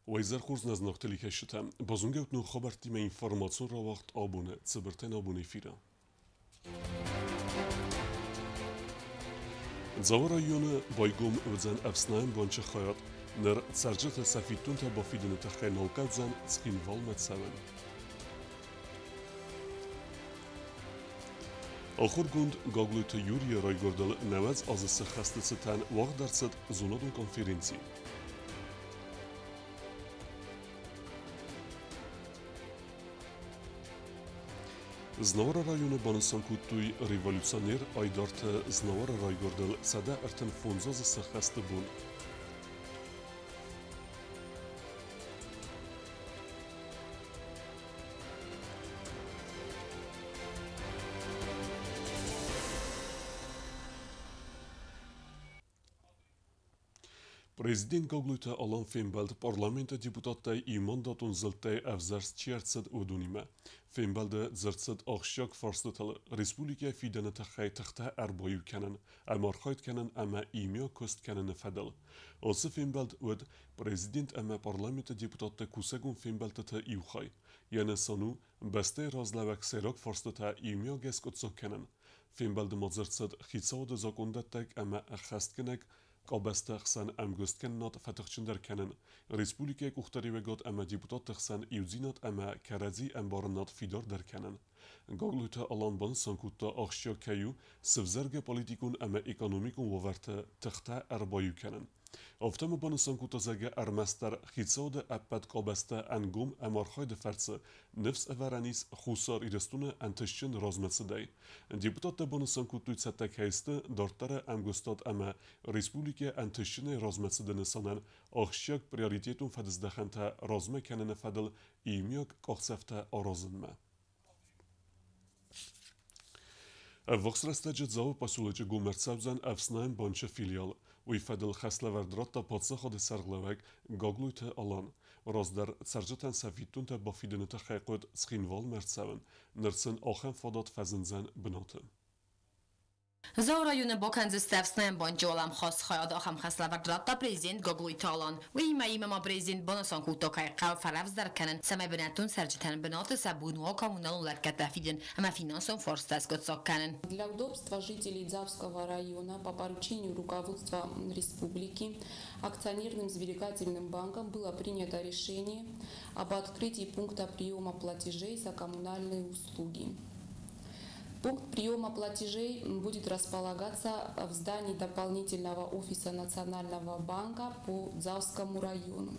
Уӕ изӕр хорз, нӕ зынаргъ телекӕсджытӕ. Базонгӕут ног хабӕрттимӕ информацион рауагъд абоны, цыбыртӕн абоны эфиры. Дзауы районы байгом уыдзӕн ӕфснайӕн банчы хайад. Ныр цӕрджытӕ сӕ фиддонтӕ бафидыны тыххӕй нал хъӕудзӕн Цхинвалмӕ цӕуын. Ахуыргонд Гаглойты Юрийы райгуырдыл 90 азы сӕххӕсты цытӕн уагъд ӕрцыд зонадон конференци. Знауыры районы банысан кодтой революционер Айдарты Знауыры райгуырдыл 135 азы сӕххӕсты бон. Президент Гаглойты Алан фембӕлд парламенты депутаттӕй иумандатон зылдтӕй ӕвзӕрст чи ӕрцыд, уыдонимӕ. Фембӕлды дзырд цыд ахсджиаг фарстытыл республикӕйы фидӕны тыххӕй тыхтӕ ӕрбаиу кӕнын, ӕмархайд кӕнын ӕмӕ иумиаг куыст кӕныны фӕдыл. Ацы фембӕлд уыд президент ӕмӕ парламенты депутатты кусӕгон фембӕлдтыты иу хай. Йӕ нысан у бӕстӕйы разлӕууӕг сӕйраг фарстытӕ иумиагӕй скъуыддзаг кӕнын. Фембӕлды ма дзырд цыд хицауады закъондӕттӕг ӕмӕ ӕххӕстгӕнӕг къабӕзты хсӕн ӕмгуысткӕнынад фӕтыхджындӕр кӕнын, республикӕйы къухдариуӕгад ӕмӕ депутатты хсӕн иудзинад ӕмӕ кӕрӕдзи ӕмбарынад фидардӕр кӕнын. Гаглойты Алан банысан кодта, ахсджиаг кӕй у сывзӕргӕ политикон ӕмӕ экономикон уавӕрты тыхтӕ ӕрбаиу кӕнын. Афтӕ ма банысан кодта, зӕгъгӕ, ӕрмӕстдӕр хицауады ӕппӕт къабӕзтӕ ӕнгом ӕмархайды фӕрцы ныфс ӕвӕрӕн ис Хуссар Ирыстоны ӕнтыстджын размӕцыдӕй. Депутаттӕ банысан кодтой, цӕттӕ кӕй сты дарддӕры ӕмгуыстад ӕмӕ республикӕйы ӕнтыстджынӕй размӕцыды нысанӕн ахсджиаг приоритетон фӕдыздӕхӕнтӕ размӕ кӕныны фӕдыл иумиаг къахдзӕфтӕ аразынмӕ. Ӕввахс рӕстӕджы Дзауы поселочы гом ӕрцӕудзӕн ӕфснайӕн банчы филиал. Уый фӕдыл хӕслӕвӕрд радта паддзахады сӕргълӕууӕг Гаглойты Алан. Раздӕр цӕрджытӕн сӕ фиддонтӕ бафидыны тыххӕй хъуыд Цхинвалмӕ ӕрцӕуын. Ныр сын ахӕм фадат фӕзындзӕн бынаты. Дзауы районы бакӕндзысты ӕфснайӕн банчы уӕлӕмхас хайад, ахӕм хӕслӕвӕрд радта президент Гаглойты Алан. Уыимӕ иумӕ ма президент банысан кодта, кӕй хъӕуы фӕрӕвдздӕр кӕнын, цӕмӕй бынӕттон цӕрджытӕн бынаты сӕ бон уа коммуналон лӕггӕдтӕ фидын ӕмӕ финансон фарстытӕ скъуыддзаг кӕнын. Для удобства жителей Дзавского района по поручению руководства республики акционерным сберегательным банком было принято решение об открытии пункта приема платежей за коммунальные услуги. Пункт приема платежей будет располагаться в здании дополнительного офиса Национального банка по Дзавскому району.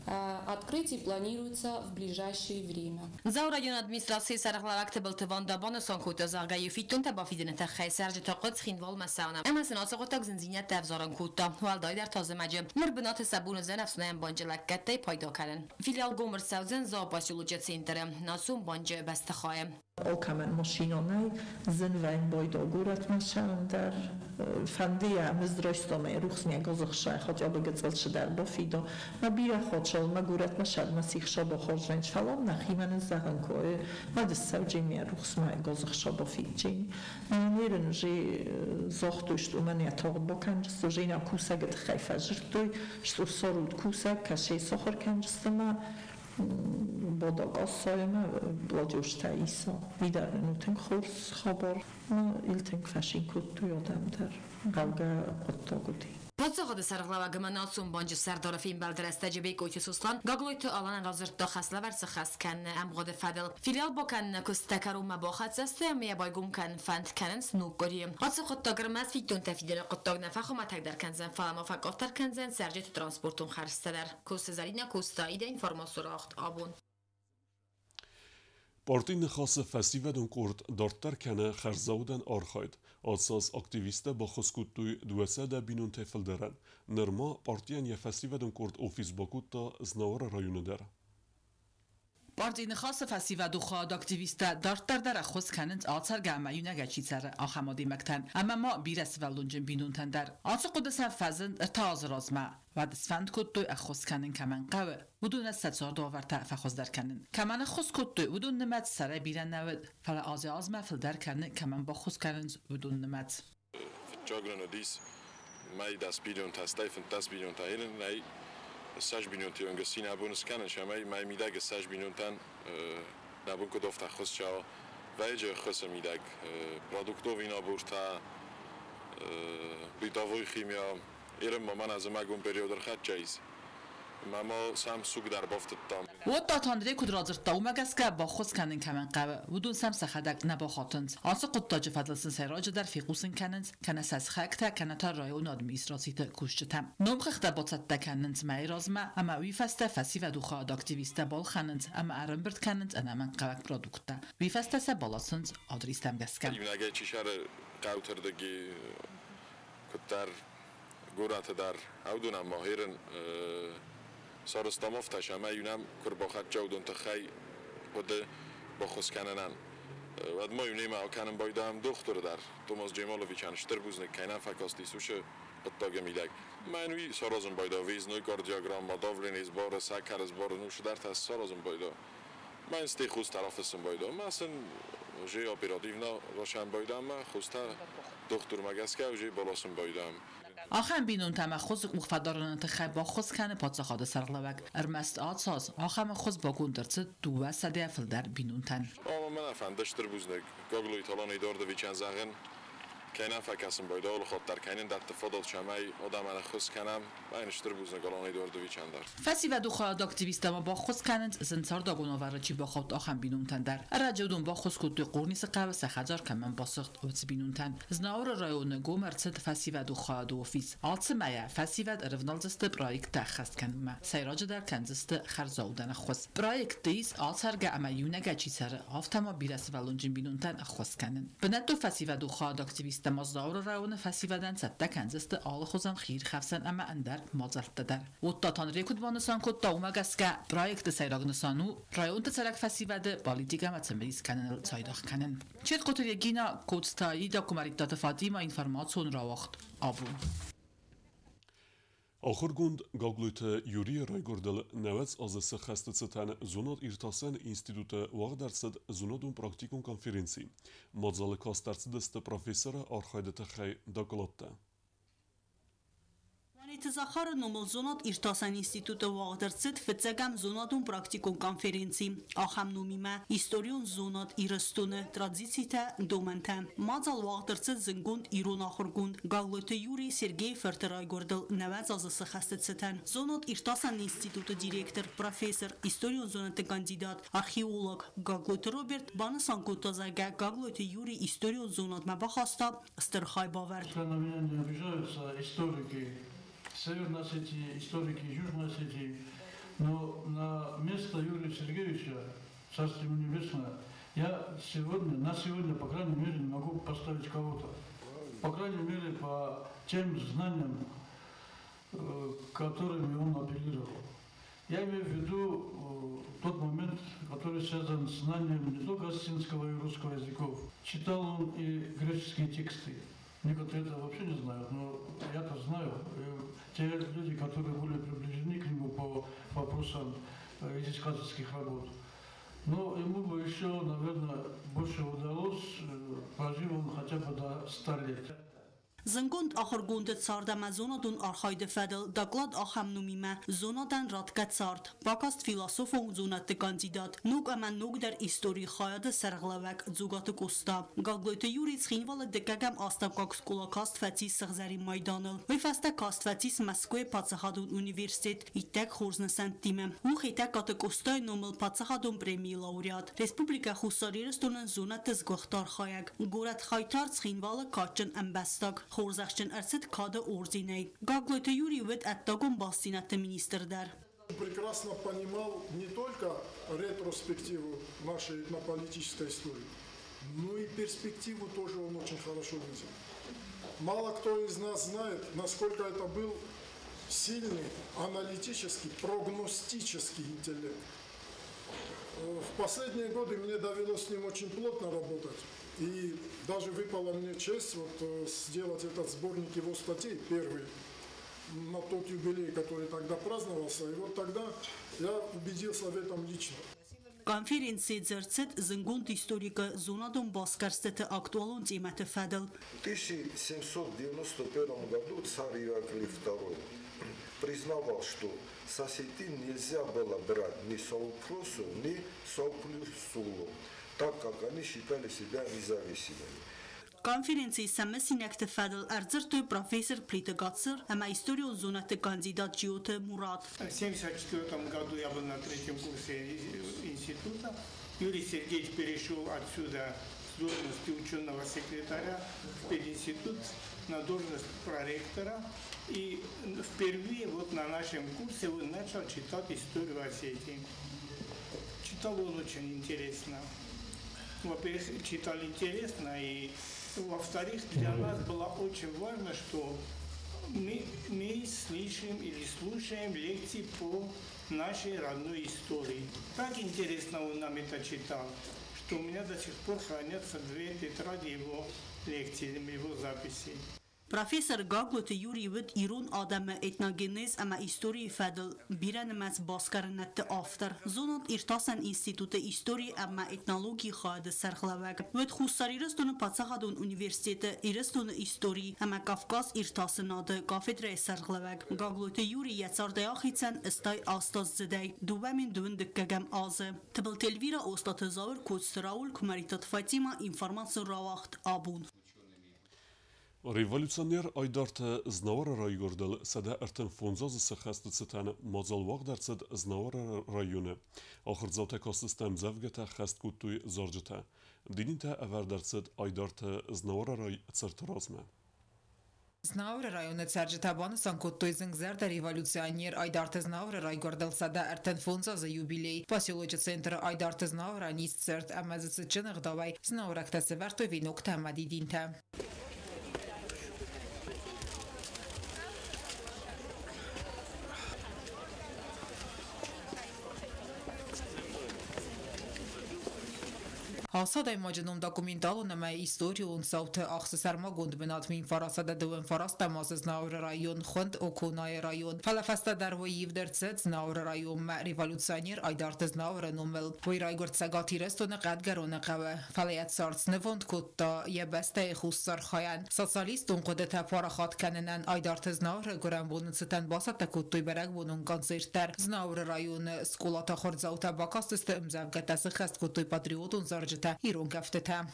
Открытие планируется в ближайшее время. Дзауы районы администрацийы сӕргълӕууӕг Тыбылты Ванда банысан кодта, зӕгъгӕ, иу фиддонтӕ бафидыны тыххӕй цӕрджытӕ хъуыд Цхинвалмӕ цӕуын ӕмӕ сын ацы хъуыддаг зындзинӕдтӕ ӕвзарын кодта. Уӕлдайдӕр та зымӕджы. Ныр бынаты сӕ бон уыдзӕн ӕфснайӕн банчы лӕггӕдтӕй пайда кӕнын. Филиал гом ӕрцӕудзӕн Дзауы поселочы центры, Национ банчы бӕстыхайы. Алкӕмӕн машинӕ нӕй, зын вӕййы байдал горӕтмӕ цӕуын дӕр. Фӕнды йӕ мызд райста мӕ рухс не газыхсай, хотя бы гыццыл цыдӕр бафида. Мӕ бирӕ хатт цалынмӕ горӕтмӕ сӕрмӕ сихса бахорзӕн, фӕлӕ нӕхимӕ ныззӕгъын кой, мӕ дыссӕуджын ме рухсмӕ газыхса бафидджын. Нерын уже загътой, что мӕн йӕ тагъд бакӕнджысты, уже нӕ кусӕгы тыххӕй фӕдзырдтой, что ссарут кусӕг, кӕсӕй сахуыр кӕнджысты мӕ Бодакассаемӕ платежтӕ иса. Уый дӕр нын у тынг хорз хабар. Ма йыл тынг фӕцин кодтой адӕм дӕр. Хъӕугӕ хъуыддаг уыди. Паддзахады сӕргълӕууӕг ӕмӕ Национ банчы сӕрдары фембӕлды рӕстӕджы Бекъойты Сослан Гаглойты Аланӕн радзырдта хӕслӕвӕрд сыххӕст кӕныны ӕмгъуыды фӕдыл. Филиал бакӕныны куыстытӕ кӕронмӕ бахӕццӕ сты ӕмӕ йӕ байгом кӕнын фӕнд кӕнынц ног къуырийы. Ацы хъуыддаг ӕрмӕст фиддонтӕ фидыны хъуыддаг нӕ фӕхуымӕтӕгдӕр кӕндзӕн, фӕлӕ ма фӕкъаддӕр кӕндзӕн цӕрджыты транспортон хӕрдзтӕ дӕр. Коцты Зӕринӕ, Коцты Аидӕ, информацион рауагъд абон. Парти Ныхасы фӕсивӕдон къорд дарддӕр кӕны хӕрзаудӕн архайд. Ацы аз активисттӕ баххуыс кодтой 200 бинонтӕй фылдӕрӕн. Нырма партийӕн йӕ фӕсивӕдон къорд офис бакодта Знауыры районы дӕр. Партийы Ныхасы фӕсивӕды хайады активисттӕ дарддӕр дӕр ӕххуыс кӕнынц ацӕргӕ ӕмӕ иунӕгӕй чи цӕры, ахӕм адӕймӕгтӕн ӕмӕ ма бирӕсывӕллонджын бинонтӕн дӕр. Ацы хъуыды сӕ фӕзынд 3 азы размӕ. Уӕд сфӕнд кодтой ӕххуыс кӕнын кӕмӕн хъӕуы, уыдонӕн сӕ царды уавӕртӕ фӕхуыздӕр кӕнын. Кӕмӕн ӕххуыс кодтой, уыдон нымӕц сӕрӕй бирӕ нӕ уыд, фӕлӕ азӕй-азмӕ фылдӕр кӕны, кӕмӕн баххуыс кӕнынц, уыдон нымӕц. Фыццаг нын уыдис мӕй 10 бинонтӕ, стӕй 15 бинонтӕ. Нӕй. 60 бинонты онг син абон скӕнын, цӕмӕй мӕй мидӕг 60 бинонтӕн нӕ бон куыд офт ӕххуыс ча вӕйджы ӕххуысы мидӕг продуктовый набортӕ, бытовой химия. Ерын ма мӕнӕ зымӕгон период ӕрхӕццӕ ис. Мӕ сӕм суг дӕр бафтыдтам. Оттаты Андрей куыд радзырдта, уымӕ гӕсгӕ баххуыс кӕнын кӕмӕн хъӕуы, уыдон сӕм сӕхӕдӕг нӕ бахатынц. Ацы хъуыддаджы фӕдыл сын сӕйраджыдӕр фехъусын кӕнынц кӕнӕ сӕ сыхӕгтӕ, кӕнӕ та районы администрациты кусджытӕ. Номхыгъдтӕ бацӕттӕ кӕнынц мӕйы размӕ ӕмӕ уый фӕстӕ фӕсивӕды хайады активисттӕ балхӕнынц ӕмӕ ӕрӕмбырд кӕнынц ӕнӕмӕнгхъӕуӕг продукттӕ. Уый фӕстӕ сӕ баласынц адрестӕм гӕсгӕ. Иунӕгӕй чи сӕры хъӕуты рдыги куыддӕр горӕты дӕр аудон ӕмӕ херын сарӕзтам афтӕ, ӕмӕ иунӕм куы рбахӕццӕ уыдон тыххӕй хъуыды баххуыс кӕнынӕн. Уӕд ма иунемӕ акӕнын байдайӕм дохтыры дӕр. Томас Джемаловичӕн стыр бузныг, кӕй нӕм фӕкастис уыцы хъуыддаджы мидӕг. Мӕн уый саразын байдаа выездной кардиограмма, давление сборы, сахар сборы, ну цыдӕртӕ саразын байдаа. Мӕн стӕй хостӕ рафыссын байдаа. Мӕ сын уже оперативно расӕн байдаа ӕмӕ хостӕ дохтырмӕ гӕсгӕ уже баласын байдаам. Ахӕм бинонтӕм ӕххуысы къух фӕдарыны тыххӕй баххуыс кӕны паддзахады сӕргълӕууӕг. Ӕрмӕст ацы аз ахӕм ӕххуыс баконд ӕрцыд 200-йӕ фылдӕр бинонтӕн. Ӕмӕ мӕнӕ фӕнды стыр бузныг Гаглойты Алан Эдуардовичӕн зӕгъын, кӕй нӕм фӕкӕсын байдаа алы хатт дӕр, кӕй нын дӕтты фадат, цӕмӕй адӕмӕн ӕххуыс кӕнӕм. Мӕн стыр бузныг Алан Эдуардовичӕн дӕр. Фӕсивӕды хайады активисттӕ ма баххуыс кӕнынц, зын цардагон уавӕры чи бахауд, ахӕм бинонтӕн дӕр. Ӕрӕджы уыдон баххуыс кодтой Хъорнисы хъӕуы сӕ хӕдзар кӕмӕн басыгъд, уыцы бинонтӕн. Знауыры районы гом ӕрцыд фӕсивӕды хайады офис. Ацы мӕйӕ фӕсивӕд ӕрывналдзысты проекттӕ ӕххӕст кӕнынмӕ. Сӕйраджыдӕр кӕндзысты хӕрзаудӕн ӕххуыс. Проектты ис ацӕргӕ ӕмӕ иунӕгӕй чи цӕры, афтӕ ма бирӕсывӕллонджын бинонтӕн ӕххуыс кӕнын. Бынӕттон фӕсивӕды хайады активисттӕ ма Знауыры районы фӕсивӕдӕн цӕттӕ кӕндзысты алыхуызон хиирхӕфсӕн ӕмӕ ӕндӕр мадзӕлттӕ дӕр. Оттаты Андрей куыд банысан кодта, уымӕ гӕсгӕ проекты сӕйраг нысан у районты цӕрӕг фӕсивӕды политикӕмӕ цымыдис кӕныныл цайдагъ кӕнын. Четкоты Регина, Коцты Аида, Куымӕридтаты Фатима, информацион рауагъд «Абон». Ахуыргонд Гаглойты Юрийы райгуырдыл 90 азы сӕххӕсты цытӕн Зонад-иртасӕн институты уагъд ӕрцыд зонадон-практикон конференци. Мадзалы каст ӕрцыдысты профессоры архайды тыххӕй докладтӕ. Уанеты Захары номыл зонад-иртасӕн институты уагъд ӕрцыд фыццӕгӕм зонадон-практикон конференци ахӕм номимӕ «Историон зонад Ирыстоны традицитӕ, домӕнтӕ». Мадзал уагъд ӕрцыд зындгонд ирон ахуыргонд Гаглойты Юрий Сергейы фырты райгуырдыл 90 азы сӕххӕсты цытӕн. Зонад-иртасӕн институты директор, профессор, историон зонӕдты кандидат, археолог Гаглойты Роберт банысан кодта, зӕгъгӕ, Гаглойты Юрий историон зонадмӕ бахаста стыр хайбавӕрд. На меня не обижаются историки Северной Осетии, историки Южной Осетии, но на место Юрия Сергеевича, царство ему небесное, я сегодня, на сегодня, по крайней мере, не могу поставить кого-то. По крайней мере, по тем знаниям, которыми он апеллировал. Я имею в виду тот момент, который связан с знанием не только осетинского и русского языков. Читал он и греческие тексты. Некоторые это вообще не знают, но я-то знаю. Те люди, которые были приближены к нему по вопросам изыскательских работ. Но ему бы еще, наверное, больше удалось, прожив он хотя бы до 100 лет. Зындгонд ахуыргонды цард ӕмӕ зонадон архайды фӕдыл доклад ахӕм номимӕ «Зонадӕн ратгӕ цард» бакаст философон зонӕдты кандидат, ног ӕмӕ ногдӕр историйы хайады сӕргълӕууӕг Дзугаты Къоста. Гаглойты Юрий Цхинвалы дыккӕгӕм астӕуккаг скъола каст фӕцис сыгъзӕрин майданыл. Уый фӕстӕ каст фӕцис Мӕскуыйы паддзахадон университет иттӕг хорз нысӕнттимӕ. У Хетӕгкаты Къостайы номыл паддзахадон премийы лауреат. Республикӕ Хуссар Ирыстоны зонӕдты сгуыхт архайӕг. Горӕт хъайтар Цхинвалы кадджын ӕмбӕстаг. Хорзӕхджын ӕрцыд кады орденӕй. Гаглойты Юрий уыд ӕддагон бастдзинӕдты министр дӕр. Прекрасно понимал не только ретроспективу нашей этнополитической истории, но и перспективу тоже он очень хорошо видел. Мало кто из нас знает, насколько это был сильный аналитический, прогностический интеллект. В последние годы мне довелось с ним очень плотно работать. И даже выпала мне честь вот сделать этот сборник его статей, первый, на тот юбилей, который тогда праздновался. И вот тогда я убедился в этом лично. Конференцийы дзырд цыд зындгонд историкы зонадон басгӕрстыты актуалон темӕты фӕдыл. В 1791 году царь Ираклий II Признавал, что с осетин нельзя было брать ни Саупросу, ни Сауплюсулу, так как они считали себя независимыми. Конференцийы сӕ мысинӕгты фӕдыл ӕрдзырдтой профессор Плиты Гацыр ӕмӕ историон зонӕдты кандидат Джиоты Мурат. В 1974 году я был на третьем курсе института. Юрий Сергеевич перешел отсюда с должности ученого секретаря в пединститут на должность проректора. И впервые вот на нашем курсе он начал читать историю Осетии. Читал он очень интересно. Во-первых, читал интересно, и во-вторых, для нас было очень важно, что мы слышим или слушаем лекции по нашей родной истории. Так интересно он нам это читал, что у меня до сих пор хранятся две тетради его лекций, его записей. Профессор Гаглоты Юрий уыд ирон адӕмы этногенез ӕмӕ историйы фӕдыл бирӕнымӕц басгарынӕдты автор. Зонад-иртасӕн институты истори ӕмӕ этнологийы хайады сӕргълӕууӕг. Уыд Хуссар Ирыстоны паддзахадон университеты Ирыстоны истори ӕмӕ Кавказ иртасынады кафедрӕйы сӕргълӕууӕг. Гаглойты Юрий йӕ цардӕй ахицӕн 68-аздзыдӕй, 2021 азы. Тыбылты Эльвира, Остъаты Зауыр, Коцты Рауль, Куымӕридтаты Фатимӕ, информацион рауагъд Абон. Революционер Айдарты Знауыры райгуырдыл 135 азы сӕххӕсты цытӕн мадзал уагъд ӕрцыд Знауыры районы. Ахуырдзаутӕ кастысты ӕмдзӕвгӕтӕ, ӕххӕст кодтой зарджытӕ. Дидинтӕ ӕвӕрд ӕрцыд Айдарты Знауыры цырты размӕ. Знауыры районы цӕрджытӕ банысан кодтой зынгзӕрдӕ революционер Айдарты Знауыры райгуырдыл 135 азы юбилей. Поселочы центры Айдарты Знауырӕн ис цырт ӕмӕ дзы цытджын ӕгъдауӕй знауырӕгтӕ сӕвӕрдтой веноктӕ ӕмӕ дидинтӕ. Ацы адӕймаджы ном документалон ӕмӕ историон цауты ахсы сӕрмагонд бынат 1929 азы Знауыры район хуынд Оконайы район. Фӕлӕ фӕстӕдӕр уый ивд ӕрцыд Знауыры районмӕ революционер Айдарты Знауыры номыл. Уый райгуырд Цӕгат Ирыстоны Хъӕдгӕроны хъӕуы, фӕлӕ йӕ цард снывонд кодта йӕ бӕстӕйы хуссар хайӕн. Социалистон хъуыдытӕ парахат кӕнынӕн Айдарты Знауыры гуырӕнбоны цытӕн бацӕттӕ кодтой бӕрӕгбонон концерт дӕр. Знауыры районы скъолаты ахуырдзаутӕ бакастысты ӕмдзӕвгӕтӕ, сыххӕст кодтой патриотон зарджытӕ, ирон кӕфтытӕ.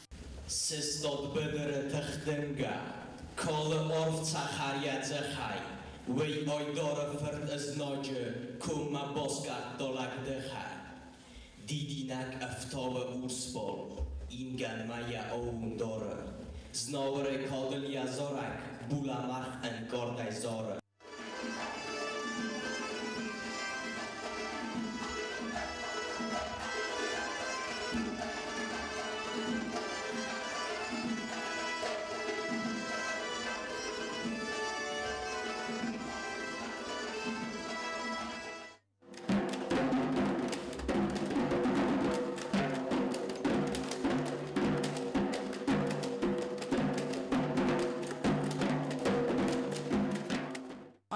Сыстад быдыры тыхдымгӕ, калы арв цӕхӕр йӕ дзыхӕй, Уый Айдары фырт ызнаджы коммӕ баскъӕрдта лӕгдыхӕй. Дидинӕг ӕфтауы урс бал, ингӕнмӕ йӕ аууон дары. Знауыры кадыл йӕ зарӕг булӕмӕргъ ӕнкъардӕй зары.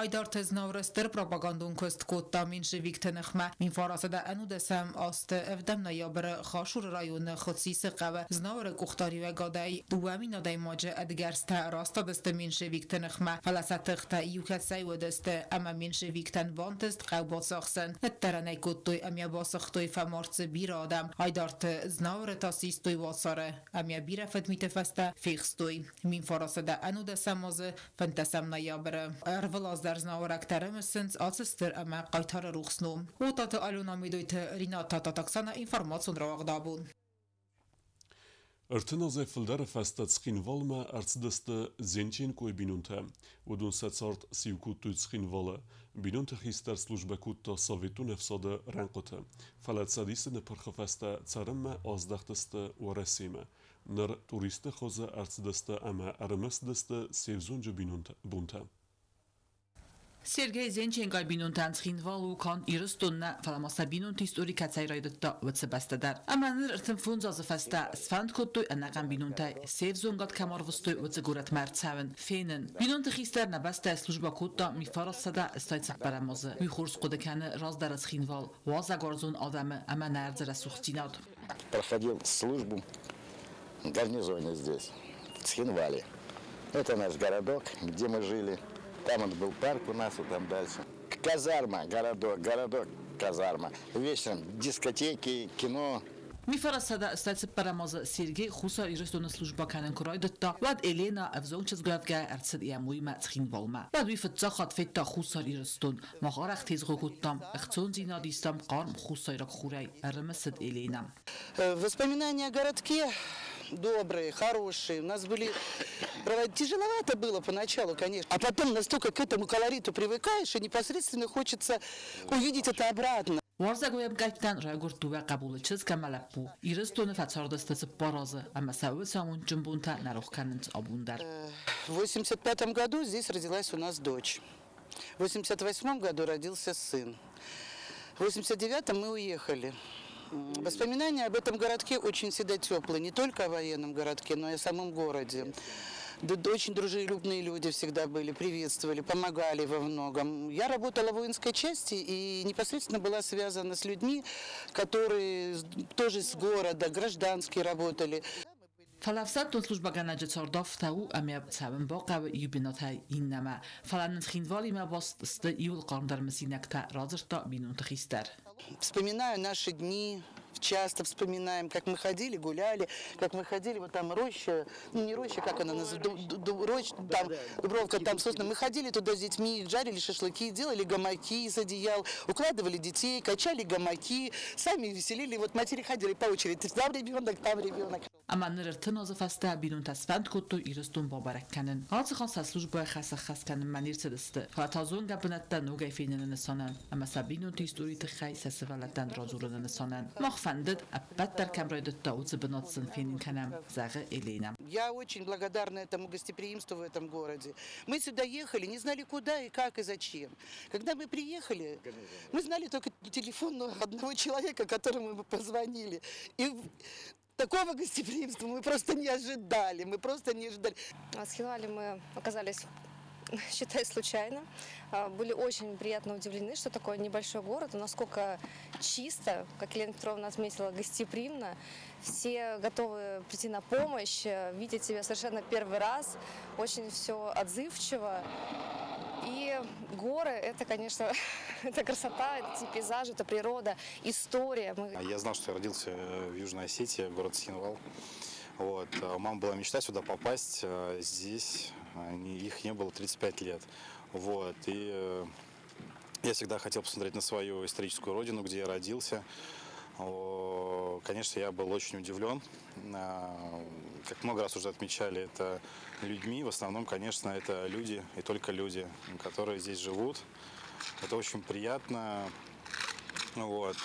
Айдарты Знауыры стыр пропагандон куыст кодта меньшевикты ныхмӕ. 1911 азты ӕвдӕм ноябры Хашуры районы Хуцисы хъӕуы Знауыры къухдариуӕгадӕй 2 000 адӕймаджы ӕдгӕрзтӕ растадысты меньшевикты ныхмӕ, фӕлӕ сӕ тыхтӕ иу кӕцӕй уыдысты ӕмӕ меньшевиктӕн бантыст хъӕу бацахсын. Ныддӕрӕн ӕй кодтой ӕмӕ басыгътой, фӕмард дзы бирӕ адӕм. Айдарты Знауыры та систой уацары ӕмӕ бирӕ фыдмиты фӕстӕ фехстой. 1911 азы фынддӕсӕм ноябры. Ӕрвылаз дӕр знауырӕгтӕ ӕрымысынц ацы стыр ӕмӕ хъайтары рухс ном. Уататы Алена, Медойты Рината, Татаксана, информацион рауагъд Абон. 30 азӕй фылдӕры фӕстӕ Цхинвалмӕ ӕрцыдысты Зенченкойы бинонтӕ. Уыдон сӕ цард сиу кодтой Цхинвалы. Бинонты хистӕр службӕ кодта Советон ӕфсады рӕнхъыты. Фӕлӕ Цӕдисы ныппырхы фӕстӕ цӕрынмӕ аздӕхтысты Уӕрӕсемӕ. Ныр туристты хуызы ӕрцыдысты ӕмӕ ӕрымысыдысты се взонджы бонтӕ. Сергей Зенченкойы бинонтӕн Цхинвал у канд Ирыстон нӕ, фӕлӕ ма сӕ бинонты истори кӕцӕй райдыдта, уыцы бӕстӕ дӕр. Ӕмӕ ныр 35 азы фӕстӕ сфӕнд кодтой ӕнӕхъӕн бинонтӕй, се взонгад кӕм арвыстой, уыцы горӕтмӕ ӕрцӕуын, фенын. Бинонты хистӕр нӕ бӕстӕйы службӕ кодта 1984 азы. Уый хорз хъуыды кӕны раздӕры Цхинвал, уазӕгуарзон адӕмы ӕмӕ нӕ ӕрдзы рӕсугъддзинад. Проходил службу в гарнизоне здесь, в Цхинвале. Это наш городок, где мы жили. Там он был парк у нас, вот там дальше. Казарма, городок, городок, казарма. Вечером дискотеки, кино. 1984 азы Сергей Хуссар Ирыстоны службӕ кӕнын куы райдыдта, уӕд Елена ӕвзонг чызг уӕвгӕйӕ ӕрцыд йӕ моймӕ Цхинвалмӕ. Уӕд уый фыццаг хатт федта Хуссар Ирыстон. Мах арӕх тезгъо кодтам, ӕхцондзинад истам хъарм хуссайраг хурӕй, ӕрымысыд Еленӕ. Воспоминания о городке добрые, хорошие. У нас были... Тяжеловато было поначалу, конечно. А потом настолько к этому колориту привыкаешь, и непосредственно хочется увидеть это обратно. Уарзӕгой ӕмкъӕйттӕн райгуырд дыууӕ хъӕбулы, чызг ӕмӕ лӕппу. Ирыстоны фӕцардысты 4 азы, ӕмӕ сӕ уыцы амондджын бонтӕ нӕ рох кӕнынц абон дӕр. В 85 году здесь родилась у нас дочь. В 88 году родился сын. В 89-м мы уехали. Воспоминания об этом городке очень всегда теплые, не только о военном городке, но и о самом городе. Очень дружелюбные люди всегда были, приветствовали, помогали во многом. Я работала в воинской части и непосредственно была связана с людьми, которые тоже с города, гражданские работали. Фӕлӕ ӕфсӕддон службӕгӕнӕджы цард афтӕ у, ӕмӕ цӕуын бахъӕуы иу бынатӕй иннӕмӕ. Фӕлӕ нын Цхинвалимӕ баст сты иуыл хъармдӕр мысинӕгтӕ, радзырдта бинонты хистӕр. Вспоминаю наши дни, часто вспоминаем, как мы ходили, гуляли, как мы ходили, вот там роща, ну не роща, как она называется, роща, там, Дубровка, там сосны. Мы ходили туда с детьми, жарили шашлыки, делали гамаки из одеял, укладывали детей, качали гамаки, сами веселили. Вот матери ходили по очереди, там ребенок, там ребенок. Ӕмӕ ныр 30 азы фӕстӕ бинонтӕ сфӕнд кодтой Ирыстон бабӕрӕг кӕнын. Ацы хатт сӕ службӕйы хӕс ӕххӕст кӕнынмӕ не рцыдысты, фӕлӕ та зонгӕ бынӕттӕ ногӕй феныны нысанӕн ӕмӕ сӕ бинонты историйы тыххӕй сӕ сывӕллӕттӕн радзурыны нысанӕн. Мах фӕндыд, ӕппӕт дӕр кӕм райдыдта, уыцы бынат сын фенын кӕнӕм, зӕгъы Еленӕ. Я очень благодарна этому гостеприимству в этом городе. Мы сюда ехали, не знали куда и как и зачем. Когда мы приехали, мы знали только телефон одного человека, которому мы позвонили. И такого гостеприимства мы просто не ожидали, мы просто не ожидали. В Цхинвале мы оказались, считай, случайно. Были очень приятно удивлены, что такой небольшой город, насколько чисто, как Елена Петровна отметила, гостеприимно. Все готовы прийти на помощь, видеть тебя совершенно первый раз. Очень все отзывчиво. И горы, это, конечно, это красота, это эти пейзажи, это природа, история. Я знал, что я родился в Южной Осетии, город Цхинвал. Вот. У мамы была мечта сюда попасть. Здесь их не было 35 лет. Вот. И я всегда хотел посмотреть на свою историческую родину, где я родился. Конечно, я был очень удивлен. Как много раз уже отмечали, это людьми. В основном, конечно, это люди и только люди, которые здесь живут. Это очень приятно. Вот.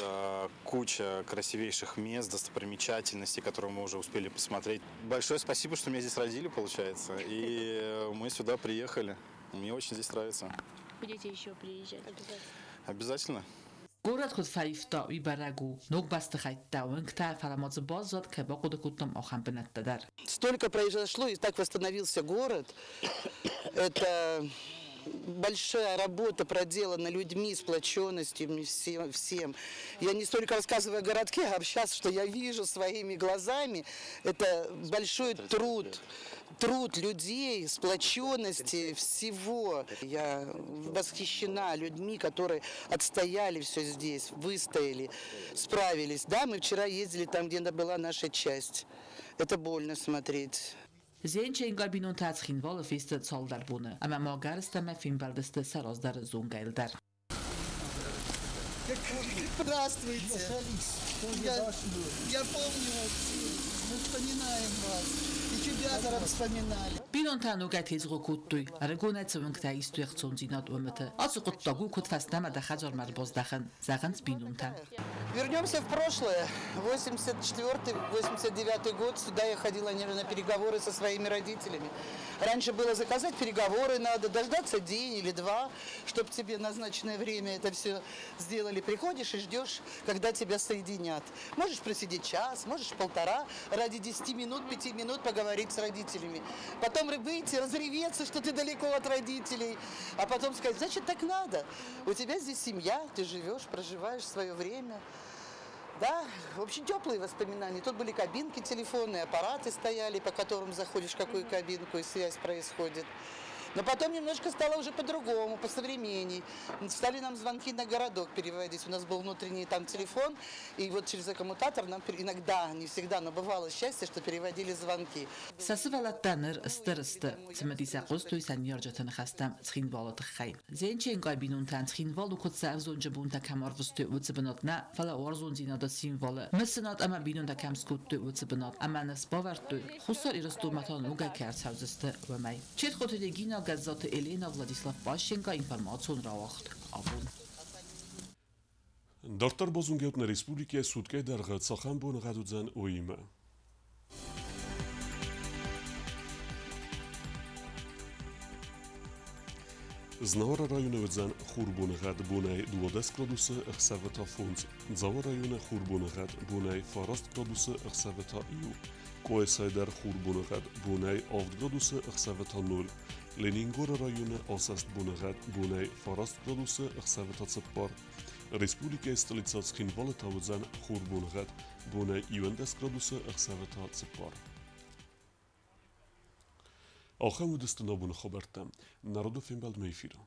Куча красивейших мест, достопримечательностей, которые мы уже успели посмотреть. Большое спасибо, что меня здесь родили, получается. И мы сюда приехали. Мне очень здесь нравится. Будете еще приезжать? Обязательно. Обязательно. Горӕт куыд фӕивта, уый бӕрӕг у. Ног бӕстыхӕйттӕ, уынгтӕ, фӕлӕ ма дзы баззад, кӕй бахъуыды кодтам, ахӕм бынӕттӕ дӕр. Столько произошло, и так восстановился город. Это большая работа проделана людьми, сплоченностью всем. Я не столько рассказываю о городке, а сейчас, что я вижу своими глазами, это большой труд. Труд людей, сплоченности, всего. Я восхищена людьми, которые отстояли все здесь, выстояли, справились. Да, мы вчера ездили там, где была наша часть. Это больно смотреть. Зианчы бинонтӕ Цхинвалы фесты цалдӕр боны, ӕмӕ ма гӕрзтӕ фембӕлдысты сӕ раздӕры зонгӕйыл дӕр. Здравствуйте! Я помню вас, мы вспоминаем вас. Еще Бязаров вспоминали. Бинонтӕ ногӕй тезгъо кодтой, ӕрыгонӕй цы уынгтӕ истой ӕхцондзинад уымыты. Ацы хъуыддаг у, куыд фӕстӕмӕ дӕ хӕдзармӕ ӕрбаздӕхын, зӕгъынц бинонтӕ. Вернемся в прошлое. 84-89 год. Сюда я ходила на переговоры со своими родителями. Раньше было заказать переговоры, надо дождаться день или два, чтобы тебе назначенное время это все сделали. Приходишь и ждешь, когда тебя соединят. Можешь просидеть час, можешь полтора, ради 10 минут, 5 минут поговорить с родителями. Потом выйти, разреветься, что ты далеко от родителей, а потом сказать, значит, так надо. У тебя здесь семья, ты живешь, проживаешь свое время. Да, в общем, теплые воспоминания. Тут были кабинки телефонные, аппараты стояли, по которым заходишь в какую кабинку, и связь происходит. Но потом немножко стало уже по-другому, посовременней. Стали нам звонки на городок переводить. У нас был внутренний там телефон, и вот через коммутатор нам иногда, не всегда, но бывало счастье, что переводили звонки. Сӕ сывӕллӕттӕ ныр стыр сты, цымыдисаг хъуыстой сӕ ныййарджыты ныхӕстӕм Цхинвалы тыххӕй. Зенченкойы бинонтӕн Цхинвал у куыд сӕ ӕвзонджы бонтӕ кӕм ӕрвыстой, уыцы бынат нӕ, фӕлӕ уарзондзинады символы мысынад ӕмӕ бинонтӕ кӕм скодтой, уыцы бынат ӕмӕ ныфс бавӕрдтой, Хуссар Ирыстонмӕ та ногӕй кӕй ӕрцӕудзысты, уымӕй. Четхоты Регина, Гӕззаты Елена, Владислав Пащенко, информацион рауагъд Абон. Дарддӕр базонгӕ нӕ республикӕйы суткӕйы дӕргъы цахӕм боныгъӕд уыдзӕн, уыимӕ. Знауыры районы уыдзӕн хурбоныгъӕд бонӕй 12 градусы, ӕхсӕвы та 5. Дзауы районы хурбоныгъӕд бонӕй 9 градусы, ӕхсӕвы та 1. Къуайсайы дӕр хурбоныгъӕд бонӕй 7 градусы, ӕхсӕвы та 0. Ленингоры районы асӕст боныгъӕд бонӕй 9 градусы, ӕхсӕвы та 4. Республикӕйы столицӕ Цхинвалы та уыдзӕн хурбоныгъӕд бонӕй 11 градусы, ӕхсӕвы та 4. Ахӕм уыдысты нӕ абоны хабӕрттӕ. Народы фембӕлдмӕ эфиры.